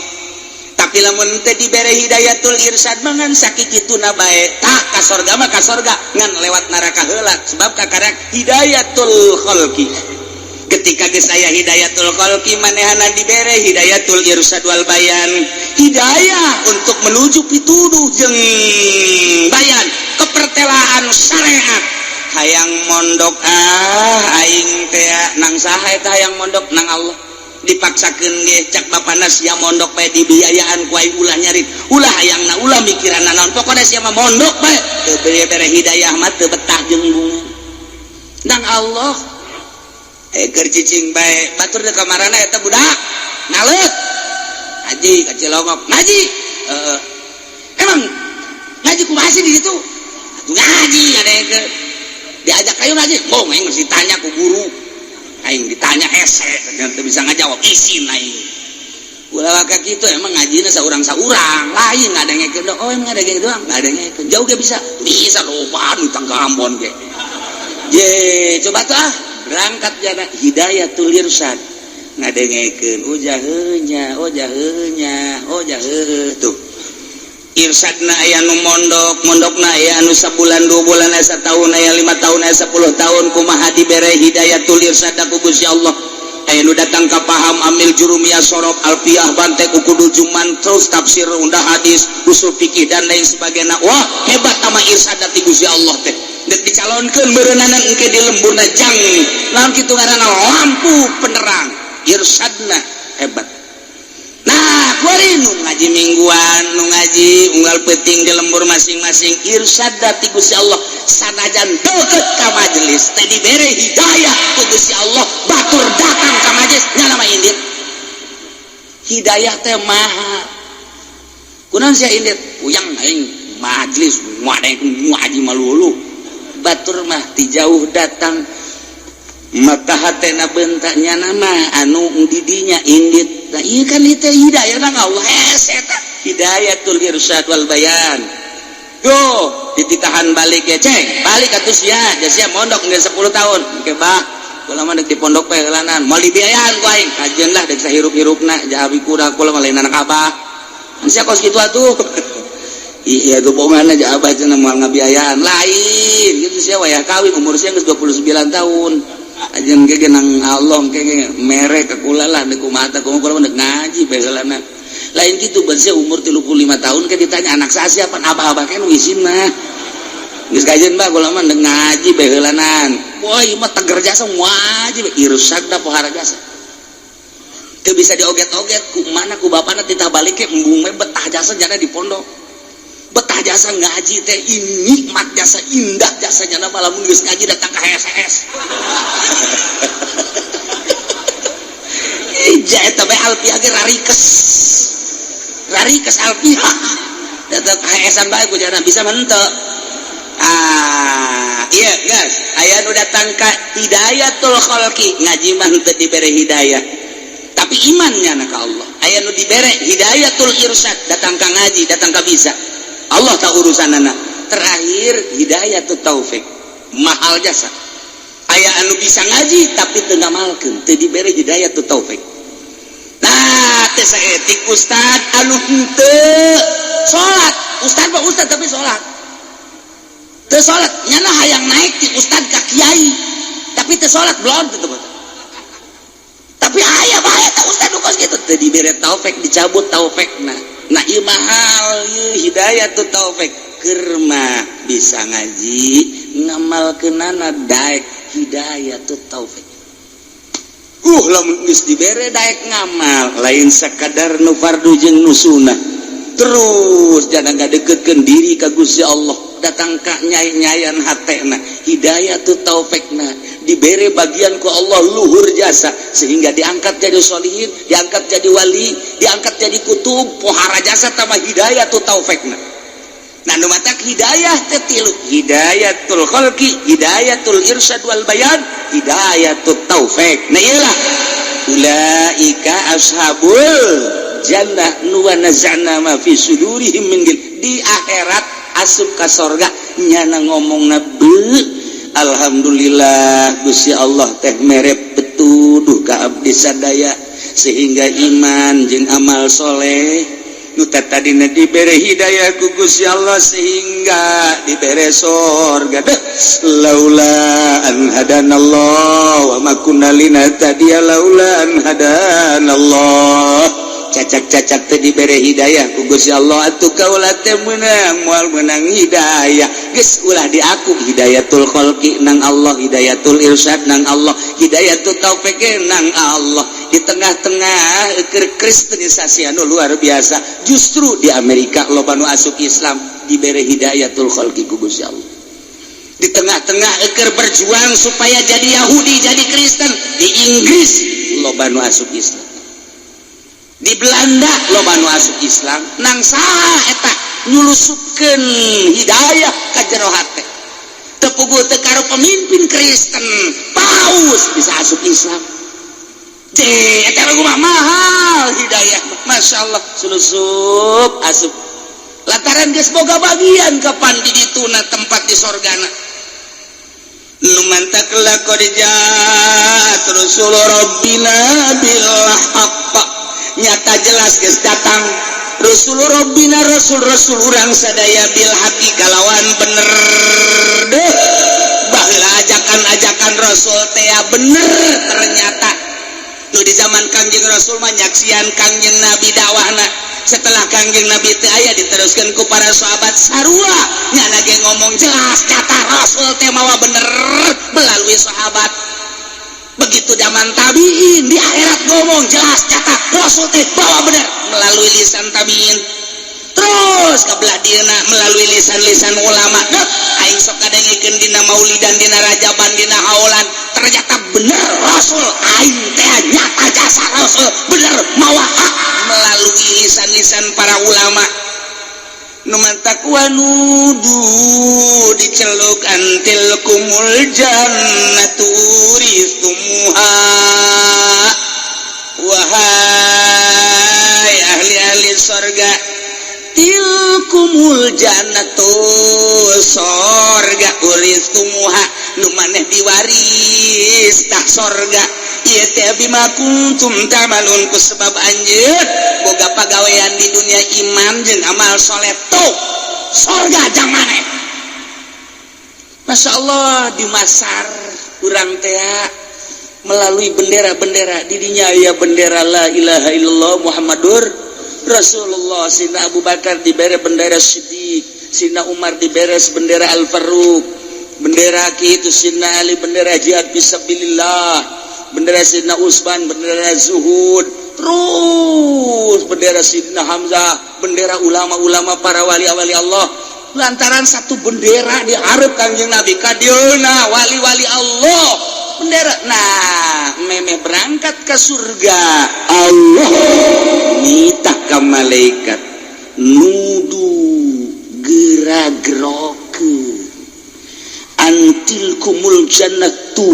Tapi lamun teh dibere hidayatul irsyad, mangan sakituna bae tak ka sorga mah ka sorga, ngan lewat neraka heula, sebab kakarak hidayatul khalqi. Ketika geus aya hidayatul khalqi, manehana dibere hidayatul irsyad wal bayan, hidayah untuk menuju pituduh jeung bayan kepertelaan syariat. Hayang mondok ah aing teh nang saha eta? Hayang mondok nang Allah. Dipaksakeun ge cak bapana, sia mondok bae, dibiayaan ku aing, ulah nyari, ulah hayangna, ulah mikiran naon, pokoknya sia mah mondok bae. Teu bere hidayah mah teu betah jeung bunga nang Allah. Keur cicing bae, batur di kamarana eta budak ngaleut ngaji ka Cilongok ngaji. Emang ngaji kumaha sih di situ? Atuh ngaji ada yang ke diajak kayu ngaji. Oh, aing mesti tanya ku guru. Aing ditanya hese teu bisa ngajawab, isin aing. Ulah waka kitu. Emang ngajina saurang-saurang lain ngadengekeun? Oh, emang ngadengekeun doang, ngadengekeun jauh ge bisa, bisa loba nu tangga Ambon ge. Ye, coba tuh ah, berangkat jana hidayatul irsyad, ngadengekeun, oh jaheunya, oh jaheunya, oh jaheuh. Tuh irsadna aya nu mondok, mondokna aya anu sabulan, 2 bulan, aya satahun, aya 5 tahun, aya 10 tahun. Kumaha dibere hidayatul irsyad ku Gusti Allah? Aya nu datang ka paham amil jurumiyah, sorof, alfiah, bantek, ukudul juman, terus tafsir, undah hadis, usul fikih, dan lain sebagainya. Wah, hebat sama irsyad ti Gusti Allah teh. Dek dicalonkeun meureunana engke di lemburna jang naon kitu ngaranna, lampu penerang. Irsadna hebat. Nah, kuari nu ngaji mingguan, nu ngaji unggal penting di lembur masing-masing, irsyad ti Gusti Allah. Sanajan deket ka majelis teh dibere hidayah ku Gusti Allah, batur datang ka majelis nya nama indit. Hidayah teh maha. Kunaon sia indit? Puyang aing majelis ngadeng ngaji malulu. Batur mah ti jauh datang, mata hatena bentaknya nama anu didinya indit. Nah, iya kan itu hidayah nang Allah hese eta hidayatul irsyad wal bayan. Yo dititahan balik ya, ceng balik atuh sia, sia mondok geus 10 tahun. Engke bah kula mah dek di pondok bae heulanan, moal dibiayaan ku aing, kajeun lah dek sahirup-hirupna jahabi kuda kula mah lain anak abah. Sia kos kitu atuh. Iya tuh, bohongan aja, abah cenah moal ngabiayaan lain gitu. Sia wayah kawin umur sia geus 29 tahun. Ajen ge nang Allah ge mere ka kula lah, deuk kumaha tah, kumaha, kula mah dek ngaji bae heulana. Lain gitu ban sia umur 35 tahun ke ditanya anak saya siapa, abah-abah kan isin mah. Geus kajeun bah, kula mah dek ngaji bae heulanan. Wah, ieu mah teger jasa ngaji bae, irsyad da pohara jasa. Teu bisa dioget-oget ku mana ku bapana, titah balik ke embung we betah jasa jana di pondok. Betah jasa ngaji teh, ini nikmat jasa, indah jasa jana. Lamun geus ngaji datang ka HSS. Ija eta bae alfiah ge rarikes. Rarikes alfiah. Datang ka HSan bae ku jana bisa henteu. Ah, iya guys, aya nu datang ka hidayatul khalqi, ngaji mah henteu dibere hidayah. Tapi imannya na ka Allah. Aya nu dibere hidayatul irsyad, datang ka ngaji, datang ka bisa. Allah tahu urusanana. Terakhir hidayatul taufik. Mahal jasa. Aya anu bisa ngaji tapi teu ngamalkeun, teu dibere hidayatul taufik. Nah, teh saetik ustad anu henteu salat. Ustad mah ustad tapi salat. Teu salat, nyana hayang naik ti ustad ka kiai. Tapi teu salat belum teu. Tapi Tapi aya bae teh ustad nu kos kitu, teu dibere taufik, dicabut taufik. Nah, ieu mahal ieu hidayah tuh taufik. Keur mah bisa ngaji, ngamalkeunana daek hidayah tuh taufik. Lamun geus dibere daek ngamal, lain sakadar nu fardu jeung nu sunnah. Terus jangan ngadeketkeun diri ka Gusti Allah, datang ka nyai-nyayan hatena, hidayah tuh taufikna dibere bagian ku Allah luhur jasa sehingga diangkat jadi solihin, diangkat jadi wali, diangkat jadi kutub, pohara jasa tambah hidayah tuh taufikna. Nah, nu matak hidayah teh tilu: hidayatul khalqi, hidayatul irsyad wal bayan, hidayatul taufik. Nah, iyalah ulaika ashabul jannah nu wa naza'na ma fi sudurihim min ghil. Di akhirat asup ka sorga, nyana ngomong be, "Alhamdulillah, Gusti Allah teh mere petuduh ka abdi sadaya sehingga iman jeung amal soleh." Nu tadina dibere hidayah ku Gusti Allah sehingga dibere sorga deh. Laula an hadanallah wa ma kunna linahtadiya laula an hadanallah. Cacak-cacak teh dibere hidayah ku Gusti Allah atuh kaula teh meunang moal meunang hidayah. Geus ulah diaku, hidayatul khalqi nang Allah, hidayatul irsyad nang Allah, hidayatul taufik nang Allah. Di tengah-tengah kristenisasi anu luar biasa, justru di Amerika loba nu asup Islam, dibere hidayatul khalqi ku Gusti Allah. Di tengah-tengah eker berjuang supaya jadi Yahudi, jadi Kristen, di Inggris loba nu asup Islam, di Belanda loba nu asup Islam. Nang saha eta nyulusupkeun hidayah ka jero hate? Teu puguh teu karo pemimpin Kristen, paus bisa asup Islam. Cek, eta mah mahal hidayah. Masya Allah, sulusup asup lantaran geus boga bagian kapan di dituna tempat di sorgana. Nu mantak laqad ja'at rusul rabbina bil haqq, nyata jelas geus datang Rasul Rabbina, Rasul-rasul urang sadaya, bil haqqi kalawan bener deh. Baheula ajakan-ajakan Rasul teh bener ternyata. Nu di zaman Kangjeng Rasul mah nyaksian Kangjeng Nabi dakwahna. Setelah Kangjeng Nabi teu aya, diteruskan ku para sahabat, sarua nyana ge ngomong jelas nyata Rasul teh mawa bener melalui sahabat. Begitu zaman tabiin, di akhirat ngomong jelas nyata Rasul teh bawa bener melalui lisan tabiin. Terus kebelah dina melalui lisan-lisan ulama. Dek, aing sok kadengikeun dina maulidan, dina rajaban, dina haulan, ternyata bener Rasul aing teh, nyata jasa Rasul bener mawa hak melalui lisan-lisan para ulama. Nu mantak wanudu diceluk an tilkumul jannatu uristumuha. Wahai ahli-ahli sorga, tilkumul jannatu, sorga, uristumuha, nu maneh diwaris tah sorga ieu teh, bima kuntum ta'malun, ku sebab anjeun boga pagawean di dunia, iman jeung amal soleh. Tuh sorga jang maneh. Masya Allah, di Masar urang teh melalui bendera-bendera didinya ya, bendera la ilaha illallah Muhammadur Rasulullah. Sina Abu Bakar diberi bendera Siddiq, Sina Umar diberes bendera Al Faruq, bendera itu Sina Ali bendera jihad fisabilillah, bendera Sina Usman bendera zuhud, terus bendera Sidina Hamzah, bendera ulama-ulama, para wali-wali Allah. Lantaran satu bendera diharap Kangjeng Nabi kadieuna wali-wali Allah bendera. Nah, memeh berangkat ke surga, Allah nitah ke malaikat, nudu gera-geroke an tilkumul jannatu.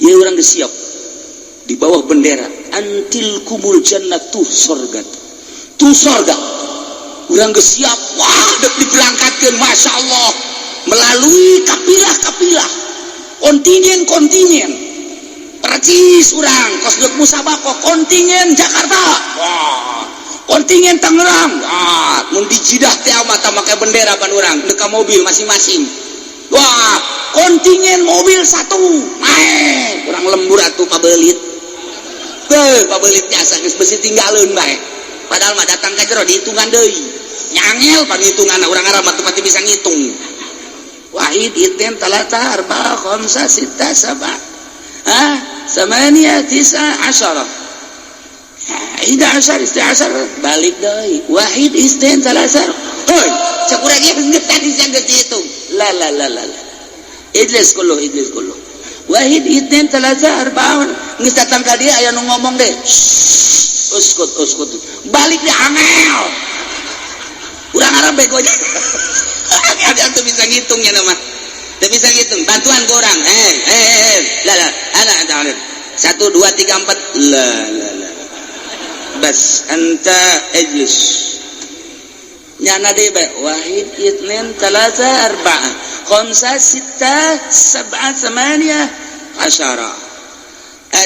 Ya, orang siap di bawah bendera an tilkumul jannatu, sorga tuh, sorga orang siap. Wah, dek diberangkatkan, masya Allah, melalui kapilah-kapilah, kontingen-kontingen, percis orang kos dek musabaqah, kontingen Jakarta, wah, kontingen Tangerang. Wah, mun di Jidah teh mata make bendera pan urang dek mobil masing-masing. Wah, kontingen mobil satu naik, kurang lembur atuh pabelit. Beuh, pabelit jasa geus besi tinggaleun bae. Padahal mah datang ka jero dihitungan deui. Nyangel panghitungan urang Arab mah teu pati bisa ngitung. Wahid, itnin, talata, arba, khamsa, sitta, sab'a. Ah, samania, tisa, asyara. Ida asyar, isti asyar, balik deui. Wahid, isnin, talata. Hoi, cek urang ieu geus tadi geus dihitung. La la la la la. Ijlis kullu, ijlis kullu. Wahid, itnin, talata, arba. Geus datang ka dia aya nu ngomong deh. Uskut, uskut. Balik deh angel. Urang Arab bego aja. Ada tuh bisa ngitungnya nama. Tuh bisa ngitung. Bantuan ke orang. Eh, eh, eh. Lah, lah. Ana, ana, satu, dua, tiga, empat. La, la, la. Bas, anta ijlis. Nyana deh, bae. Wahid, itnin, talata, arba'ah, khamsa, sitta, sab'a, samaniya, asyara.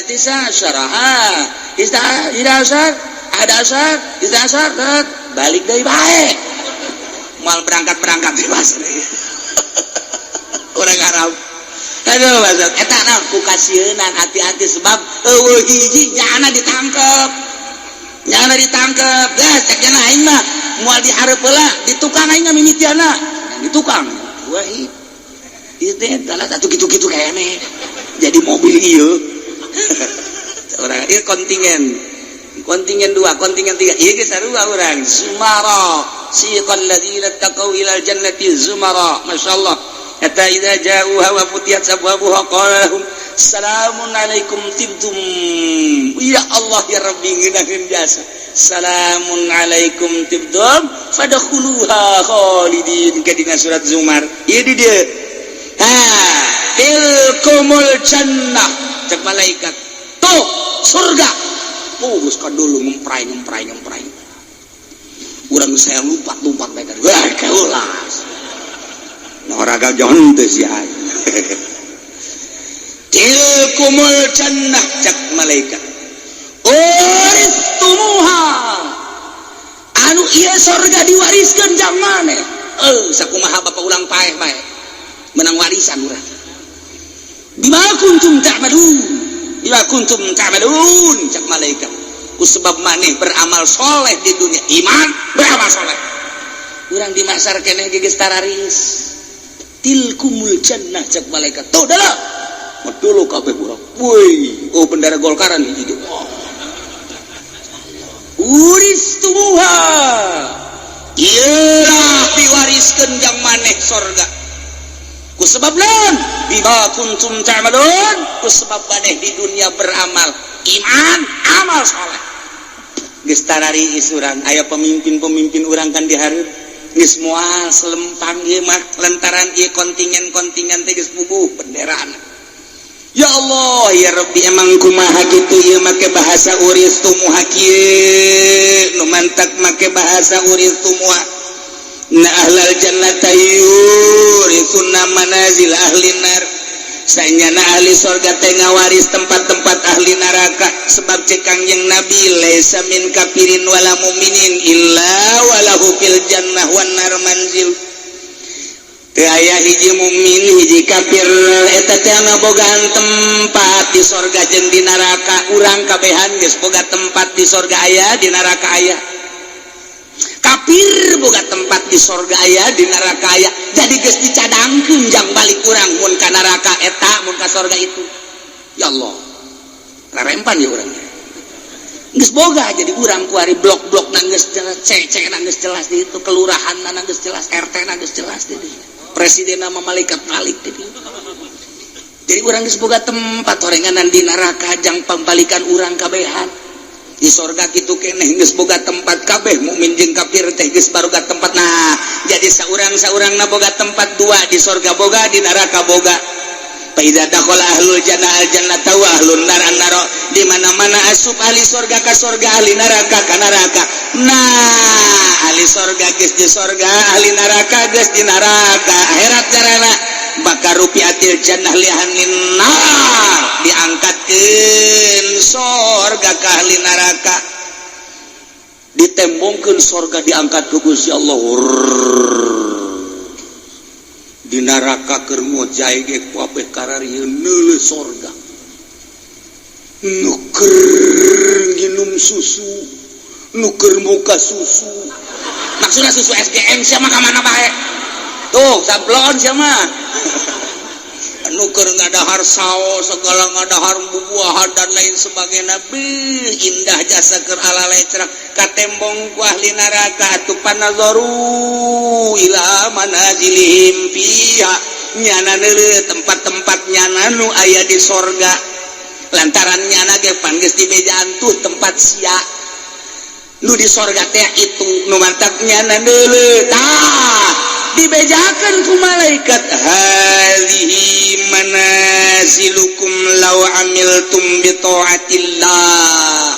Tisa, asyara. Ah, ista, ida asyar, ada asyar, ista asyar, balik deui bae. Moal berangkat-berangkat bebas orang Arab. Aduh, bahasa eta nah ku kasieunan, hati-hati sebab euweuh hiji nyana ditangkep. Nyana ditangkep. Gas cek nyana aing mah moal dihareup heula, di tukang aing mah mimitiana. Di tukang. Wahid. Itu teh atuh kitu-kitu kene. Jadi mobil ieu. Orang ieu kontingen. Kontingen dua, kontingen tiga. Ieu geus sarua urang. Zumara. Siqal ladzina taqaw ilal jannati zumara. Masyaallah. Hatta idza ja'uha wa futiyat abwabuha qala lahum salamun alaikum tibtum. Ya Allah ya Rabbi, ngeunaheun jasa. Salamun alaikum tibtum fadkhuluha khalidin, ke dina surat Zumar. Ieu di dieu. Ha, tilkumul jannah cek malaikat. Tuh surga. Oh, geus dulu ngemprai ngemprai ngemprai. Urang saya lompat-lompat bae. Wah, kaulas. Nah, john teu si aing. Tilkumul jannah cak malaikat. Uristumuha. Anu ieu sorga diwariskeun jang maneh. Eh, sakumaha bapak ulang paeh bae. Menang warisan urang. Bima kuntum ta'malun. Bima kuntum ta'malun cak malaikat. Ku sebab maneh beramal soleh di dunia, iman beramal soleh. Urang di masar keneh geus tararis. Tilkumul jannah cak malaikat. Tuh dah. Dulu kabeh urang. Woi, oh bendera Golkaran hiji ge. Oh. Uristumuha. Iyalah diwariskeun jang maneh sorga. Ku sebab naon? Bima kuntum ta'malun. Ku sebab maneh di dunia beramal iman, amal soleh. Geus tarariis urang, aya pemimpin-pemimpin urang kan dihareup. Geus moal selempang ieu mah lantaran ieu kontingen-kontingen teh geus puguh benderana. Ya Allah ya Rabbi, emang kumaha kitu ieu make bahasa uristumuha kieu nu mantak make bahasa uristumuha. Na ahlal jannata yuritsuna manazil ahli nar. Sanyana ahli sorga teh ngawaris tempat-tempat ahli neraka, sebab cek Kangjeng Nabi laisa min kafirin wala muminin illa walahu fil jannah wan nar manzil. Teu aya hiji mukmin hiji kafir eta teh ngabogaan tempat di sorga jeung di neraka. Urang kabehan geus boga tempat, di sorga aya, di neraka aya. Kafir boga tempat, di sorga aya, di neraka aya. Jadi geus dicadangkeun jang balik urang, mun ka neraka eta, mun ka sorga itu. Ya Allah, rarempan ya urang geus boga. Jadi urang kuari blok-blok geus jelas, C C geus jelas di itu, kelurahan geus jelas, RT geus jelas di itu, presiden nama malaikat malik di itu. Jadi urang geus boga tempat horenganan di neraka jang pambalikan urang kabehan. Di sorga kitu keneh, geus boga tempat kabeh, mukmin jeung kafir teh geus baroga tempat. Nah, jadi saurang-saurang na boga tempat dua, di sorga boga, di neraka boga. Fa idza dakhala ahlul jannah al jannata wa ahlun nar an nar, di mana-mana asup ahli sorga ka sorga, ahli neraka ka neraka. Nah, ahli sorga geus di sorga, ahli neraka geus di neraka. Akhirat carana bakal rufiatil jannah li ahlin nar, diangkatkeun sorga ka ahli neraka, ditembongkeun sorga, diangkat ke Gusti Allah. Di neraka keur ngojay ge kabeh kararieun neuleuh sorga. Nu keur nginum susu, nu keur muka susu. Maksudnya susu SGM sia mah ka mana bae? Tuh, sablon sia mah. Nu keur ngadahar saos, segala ngadahar bubuahan dan lain sebagainya. Beuh, indah jasa keur alalecrang katembong ku ahli neraka atuh panazaru ila manazilihim fiha. Nyana neuleuh tempat-tempat nyana nu aya di sorga. Lantaran nyana ge pan geus dibejaan tuh tempat sia. Nu di sorga teh itu nu mantak nyana neuleuh tah dibejakeun ku malaikat hadhihi manazilukum law amiltum bi taatillah.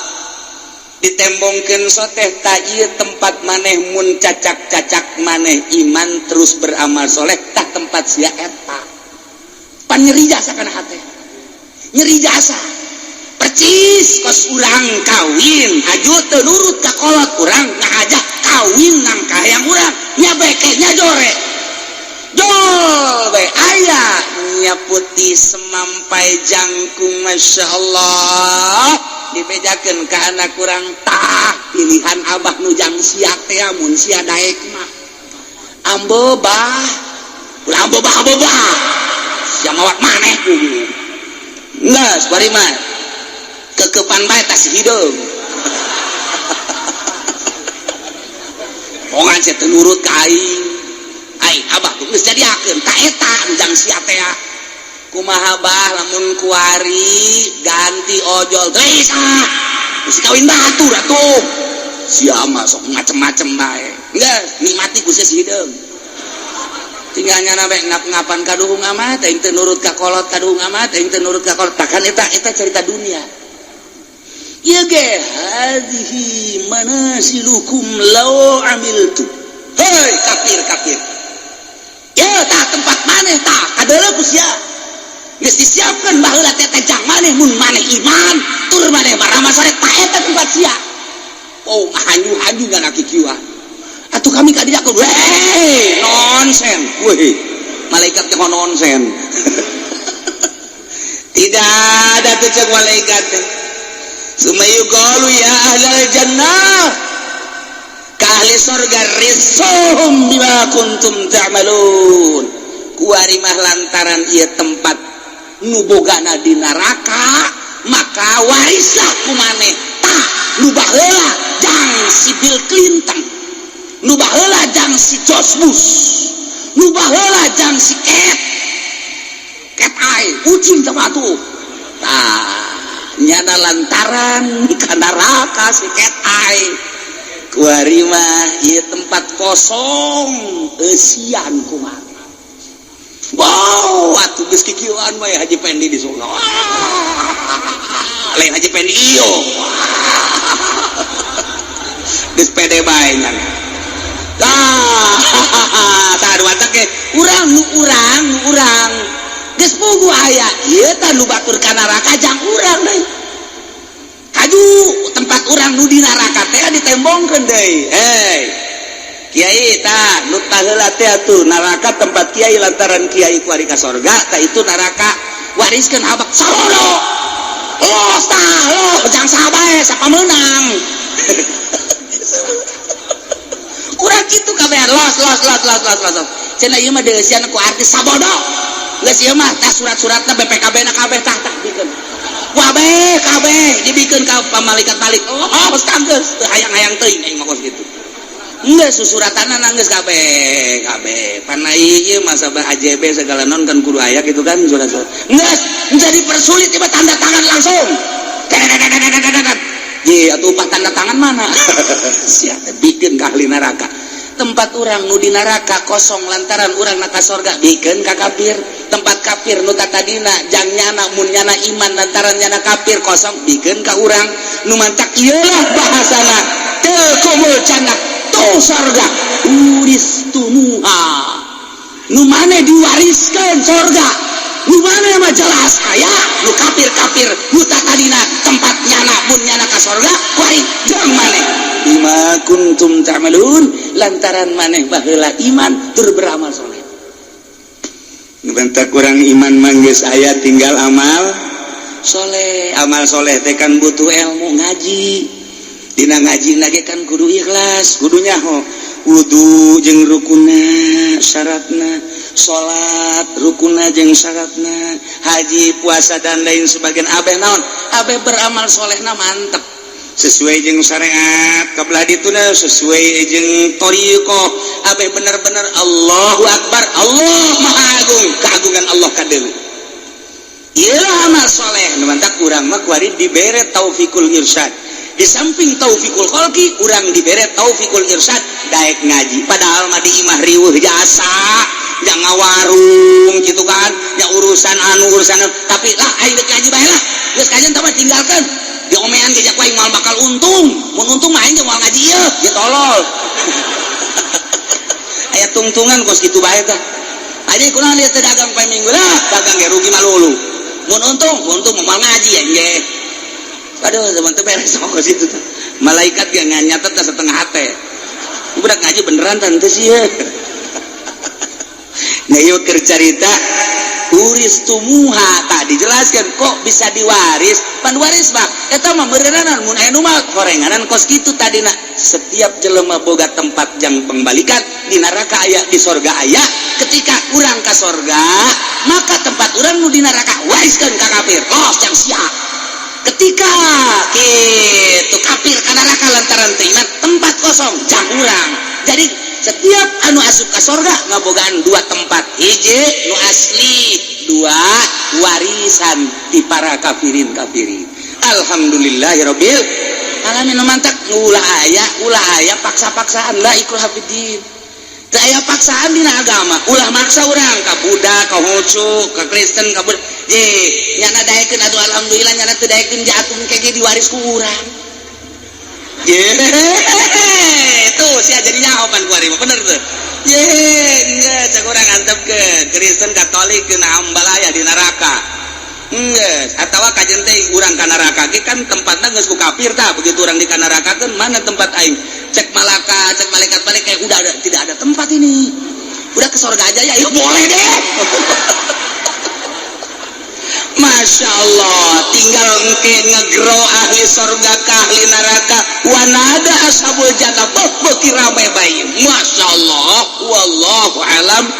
Ditembongkeun soteh ta ieu tempat maneh mun cacak-cacak maneh iman terus beramal soleh tah tempat sia eta. Pan nyeri jasa kana hate. Nyeri jasa. Percis kos urang kawin haju teu nurut ka kolot urang ngajak kawin nang kahayang urang nya beke nya jore. Jol bae aya nya putih semampai jangkung masya Allah. Dibejakeun ka anak urang tah pilihan abah nu jang sia teh mun sia daek mah. Ambo bah, ulah ambo bah ambo bah. Sia mawat maneh ku. Geus bari mah kekepan bae tas hideung. Ongan sia teu nurut ka aing. Aing abah tuh geus jadiakeun ka eta nu jang sia teh. Kumaha bah lamun kuari ganti ojol geus ah geus kawin batur atuh sia mah sok macem-macem bae geus nikmati ku sia si hideung tinggal nyana bae ngap-ngapan kaduhung amat aing teu nurut ka kolot kaduhung amat aing teu nurut ka kolot takan eta eta cerita dunia ieu ge hadhihi manasilukum law amiltu. Hei kafir-kafir ieu tah tempat maneh tah kadeuleu ku sia geus disiapkeun baheula teh jang maneh mun maneh iman tur maneh baramal soleh tah eta tempat sia. Oh ngahanju-hanju ngana kikieuan atuh kami ka dieu weh nonsen weh malaikat teh nonsen. Tidak ada tuh cek malaikat teh sumayuqalu ya ahlal jannah ka ahli surga risuhum bima kuntum ta'malun. Kuari mah lantaran ieu tempat nu bogana di neraka maka warislah ku maneh tah nu baheula jang si Bill Clinton, nu baheula jang si George Bush, nu baheula jang si Cat Cat Eye ucing sama atuh tah nyana lantaran ka neraka si Cat Eye kuari mah ieu tempat kosong eusian kumaha. Wow, atuh geus kikieuan we Haji Pendi di surga. Lain Haji Pendi ieu. Geus pede bae nya. Tah, tah dua teh ge urang nu urang nu urang. Geus puguh aya ieu tah nu batur ka neraka jang urang deui. Kaju tempat urang nu di neraka teh ditembongkeun deui. Hei. Kiai tah nu baheula teh atuh neraka tempat kiai lantaran kiai kuari ka sorga tah itu neraka wariskeun abak sarono. Los tah los jang sabae sapa meunang. Urang kitu kabehan los los los los los los. Cenah ieu mah deusian ku artis sabodo. Geus ieu mah tah surat-suratna BPKB na kabeh tah tah bikeun. Wabeh kabeh dibikeun ka malaikat balik. Oh, geus kanggeus teu hayang-hayang teuing aing mah kos kitu. Enggak susuratana nangis kabeh kabeh panai ieu mah sabah AJB segala non kan kudu aya gitu kan surat-surat. Geus jadi persulit ieu tanda tangan langsung. Ye atuh upah tanda tangan mana? Sia teh bikin ka ahli neraka. Tempat urang nu di neraka kosong lantaran urang na ka sorga bikeun ka kafir. Tempat kafir nu tatadina jang nyana mun nyana iman lantaran nyana kafir kosong bikeun ka urang nu mantak ieulah bahasana tilkumul jannah tuh sorga uristumuha nu maneh diwariskeun sorga nu maneh mah jelas aya nu kafir-kafir nu tatadina tempat nyana mun nyana ka sorga kuari jeung maneh bima kuntum ta'malun lantaran maneh baheula iman tur beramal soleh. Nu bentak kurang iman mah geus aya tinggal amal. soleh. Amal soleh teh kan butuh ilmu, ngaji. Dina ngaji lagi kan kudu ikhlas, kudu nyaho wudu jeung rukuna syaratna, salat rukuna jeung syaratna, haji, puasa dan lain sebagian. Abeh naon? Abeh beramal solehna mantep, sesuai jeung syariat kabelah dituna, sesuai jeung thoriqoh. Abeh bener-bener Allahu Akbar, Allah Maha Agung, keagungan Allah kadeuleu. Ieu amal soleh. Nu mantak urang mah kuari dibere taufikul irsyad. Di samping taufikul kholqi, urang dibere taufikul irsyad, daek ngaji. Padahal mah di imah riweuh jasa, jangan warung gitu kan ya, urusan anu urusan anu. Tapi lah, aing dek ngaji bae lah, geus kajian tah tinggalkan, diomean ge ku aing moal bakal untung. Mun untung mah aing ge moal ngaji ieu. Ya tolol, aya tungtungan kos kitu bae tah. Aja kunaon lihat teh dagang poe Minggu lah, dagang ge rugi malulu. Mun untung, untung moal ngaji ya ge. Aduh, teman teh beres sama kos itu tuh. Malaikat ge nyatet setengah hate, budak ngaji beneran tante sih ya. Nah, yuk carita uristumuha tak dijelaskan kok bisa diwaris. Pan waris mah eta mah meureunana mun aya nu mah horenganan kos kitu tadina. Setiap jelema boga tempat jang pembalikan, di neraka aya, di sorga aya. Ketika urang ka sorga, maka tempat urang nu di neraka wariskeun ka kafir, los jang sia. Ketika kitu kafir ka neraka lantaran teu iman, tempat kosong jang urang. Jadi setiap anu asup ka sorga ngabogaan dua tempat: hiji nu asli, dua warisan di para kafirin kafirin. Alhamdulillahirabbil alamin. Nu mantak ulah aya, ulah aya paksa-paksaan. La ikraha fiddin. Teu aya paksaan dina agama. Ulah maksa urang ka Buddha, ka Konghucu, ka Kristen, ka Buddha. Je nyana daekeun, atuh alhamdulillah. Nyana teu daekeun, jatuh kege diwaris ku urang. Ye, tuh sia jadi nyaho pan kuari mah, bener tuh. Ye, enggak, cek urang antepkeun Kristen Katolik kena ambalaya di neraka. Enggeus, atawa kajen teh urang ka neraka ge kan tempatna geus ku kafir tah. Begitu urang di ka neraka kan, mana tempat aing? Cek malaka, cek malaikat balik kayak udah ada, tidak ada tempat ini. Udah ke surga aja ya, ya boleh deh. Masya Allah, tinggal engke ngegro ahli surga ke ahli neraka. Wanada ashabul jannah, beuki rame bae. Masya Allah, wallahu alam.